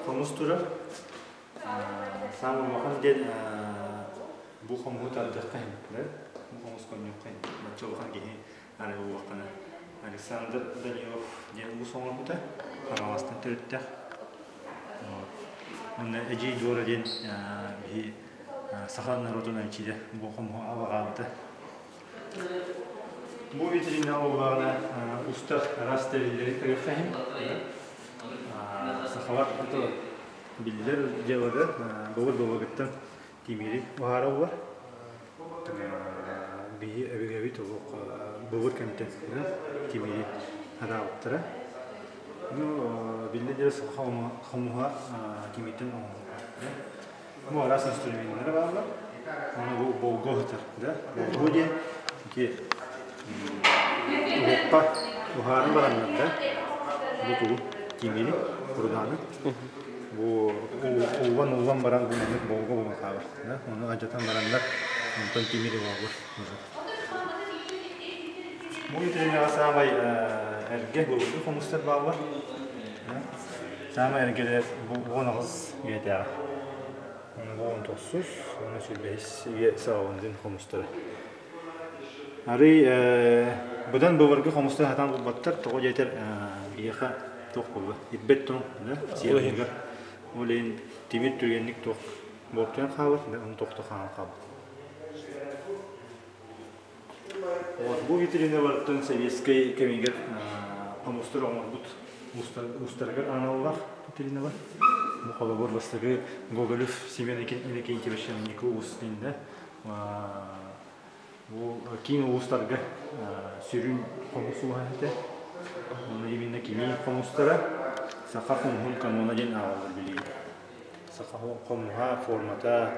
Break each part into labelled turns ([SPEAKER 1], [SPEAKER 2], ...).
[SPEAKER 1] Хомус турар. Саамай улахан диэн бу хомуһу тардыахха иһин, бу хомус хонньуохха иһин. Бачча улахан киһи арай буолуоххана. Александр Данилов диэн уус оҥорбута. Хаҥаластан төрүттээх. Онно Эдьиий Дора диэн биһи саха норуотун эмчитэ бу хомуһу абаҕаабыта. Бу витрина буоллаҕына устар араас тэриллэри көрүөххэ иһин. Сахалар биллэр дьыалада былыр былыргыттан тимири уһаараллар. Биһи өбүгэбит олох былыр кэмтэн тимири араабыттара. Ну, биллэ диэри саха хомуһа тимиртэн оҥоһуллар. Бу араас инструменнара бааллар. Ону бу болго ыһытар, да? Болго диэн ити уһукка уһааран бараннар да бу тугу тимири, курдааны бу ууллан-ууллан баран бу маннык болго буолан хаалар. Да? Ону алдьатан бараннар онтон тимири уһаллар. Бу витринаҕа саамай эргэ былыргы хомустар бааллар. Саамай эргэлэр бу 18 үйэтээҕи. Уон тохсус, уонна сүүрбэһис үйэ саҕаланарын хомустара. Арый быдан былыргы хомустар сатаан булбаттар, тоҕо диэтэр биһиэхэ туох буолла? Ирбэт тоҥ, да, сиэригэр. Ол иһин тимир түргэнник туох буортуйан хаалар, ону тохто хаалан хаалбыт. Вот, бу витриналартан сэбиэскэй кэмигэр хомустар оҥорбут уустарыгар аналлаах витриналар. Бу холобур бастакы Гоголев Семен Иннокентьевич Уус диэн бу киин улуустарга сүрүн хомус ууһа этэ. Онно именно кини хомустара саха хомуһун канона диэн ааҕаллар билигин. Саха хомуһа формата,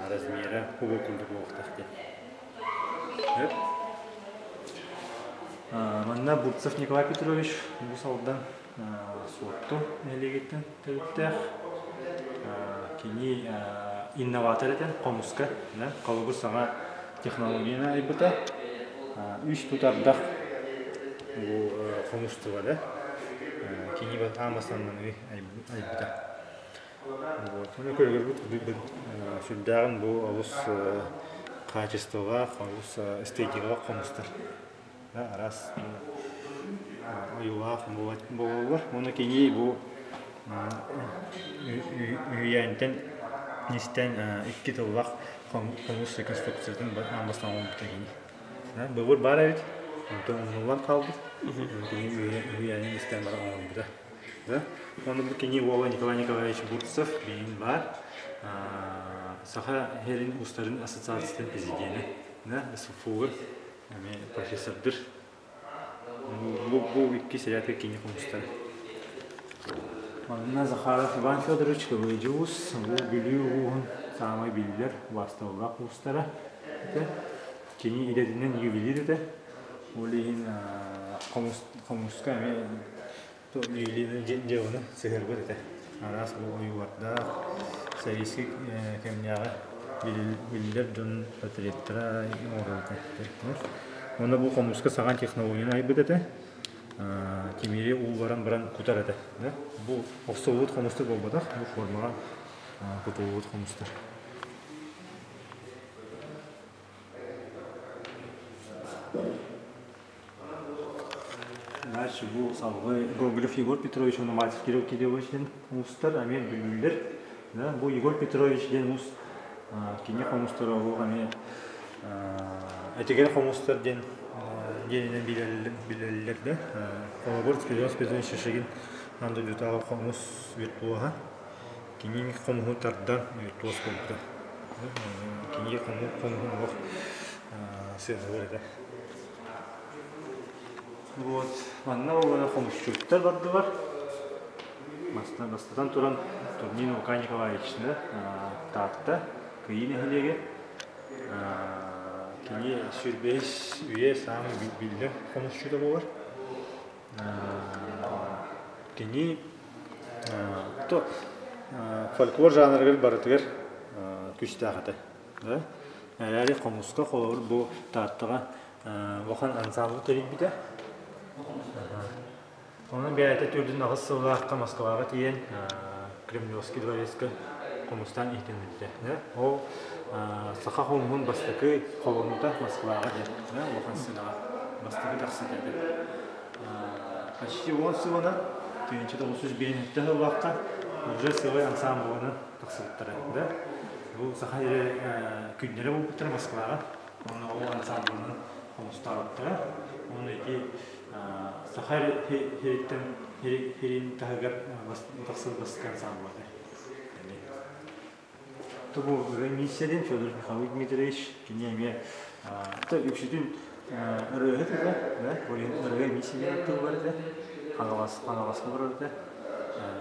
[SPEAKER 1] размера куба курдук буолуохтаах диэн. Манна Бурцев Николай Петрович Уус Алдан Суотту нэһилиэгиттэн төрүттээх. Кини инноватор этэ хомуска, холобур саҥа технологияны айбыта. Үс тутардах бу хомус тыла да. Кини аан бастаан манныгы айбыта. Вот. Оны көргөрбүт сүрдээҕин бу олус хаачыстыбалаах, олус эстетикалаах хомустар. Араас ойуулаах буолаллар. Уонна кини бу үһүйээнтэн истэн икки тыллаах хомус реконструкциятын аан бастаан оҥорбута кини. Былыр баар эбит, онтон умнуллан хаалбыт. Кини үһүйээнин истэн баран оҥорбута. Да? Онно бу кини уола Николай Николаевич Бурцев билигин баар. Саха Һэрин уустарын ассоциациятын президенэ. Да? СФУ-гар эмиэ профессордыр. Бу икки сэрээт кини хомустара. Манна Захаров Иван Федорович Кылыйдьы уус, бу Бүлүү улууһун саамай биллэр убаастабыллаах уустара этэ. Кини идэтинэн ювелир этэ. Ол иһин хомуска эмиэ ювелирный дьыаланы сыһыарбыт этэ. Араас ойуулардаах, сэбиэскэй кэмнээҕи биллэр дьон портреттара оҥороллор. Уонна бу хомуска саҥа технологияны айбыт этэ. Тимири уулларан баран кутар этэ. Бу охсуллубут хомустар буолбатах, бу формаҕа кутуллубут хомустар. Дальше бу салгыы Гоголев Егор Петрович уонна Мальцев Кирилл Кириллович диэн уустар эмиэ бүлүүлэр. Да, бу Егор Петрович диэн уус кини хомустара олох эмиэ этигэн хомустар диэн диэнинэн билэллэр да. Холобур Спиридон Спиридонович Шишигин аан дойдутааҕы хомус виртуоһа. Кини хомуһу тардан виртуоз буолбута. Кини хомуһун олох сыаналар этэ. Вот, манна ол хомусчуттар бардылар. Бастатан туран Турнин Лука Николаевич да, Таатта, Кыйы нэһилиэгэ. Кини сүүрбэһис үйэ саамай биллэр хомусчута буолар. Кини то фольклор жанрыгар барытыгар күүстээх этэ. Эрээри хомуска холобур бу Тааттаҕа улахан ансаамбыл тэрийбитэ. Онон бэйэтэ төрдүн аҕыс сыллаахха Москваҕа тиийэн Кремлевский дворецка хомустаан иһитиннэрдэ. Ол саха хомуһун бастакы холонуута Москваҕа диэн улахан сценаҕа бастакы тахсыыта этэ. Почти 10 сылынан 1905 сыллаахха уже сылай ансамблынан тахсыбыттара. Да? Бу саха күннэрэ буолбуттара Москваҕа. Онно ол ансамблынан хомустаабыттара. Уонна ити саха сириттэн сирин таһыгар тахсыбыт бастакы ансамбль этэ. Бу миссиядин Федор Михайлович Дмитриевич кини эмиэ үксүтүн ырыаһыт этэ, ырыа миссия тыллар этэ, Хаҥаласка барар этэ.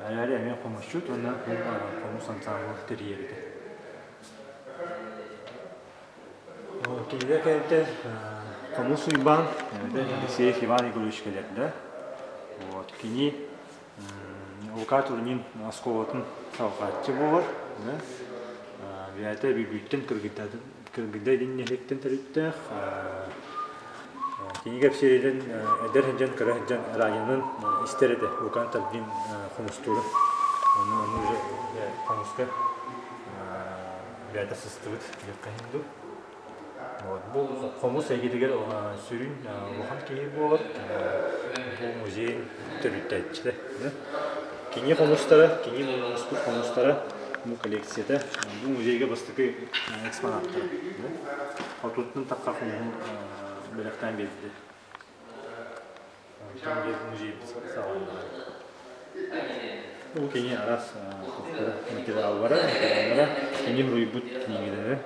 [SPEAKER 1] Эрээри эмиэ хомусчут уонна хомус ансамбль тэрийэр этэ. Кинилэр кэнниттэн Хомус Уйбаан, Алексеев Иван Егорович кэлэрдэ. Вот, кини Лука Турнин оскуолатын салҕааччы буолар. Бэйэтэ Бүлүүттэн Кыргыдай диэн нэһилиэктэн төрүттээх. Кини кэпсииринэн эдэр сылдьан, кыра сылдьан радионан истэр этэ Лука Турнин хомустуурун. Ону ону уже хомуска бэйэтэ сыстыбыт диэххэ иһин дуу. Вот. Бу хомус эйгэтигэр сүрүн улахан киһи буолар. Бу музей төрүттээччитэ. Кини хомустара, кини муспут хомустара бу коллекцията. Бу музейга бастакы экспонаттара. Хотуттан тахха хомуһун бэлэхтээн биэрдилэр. Ол кини араас материаллара, материаллара, кини суруйбут кинигэлэрэ.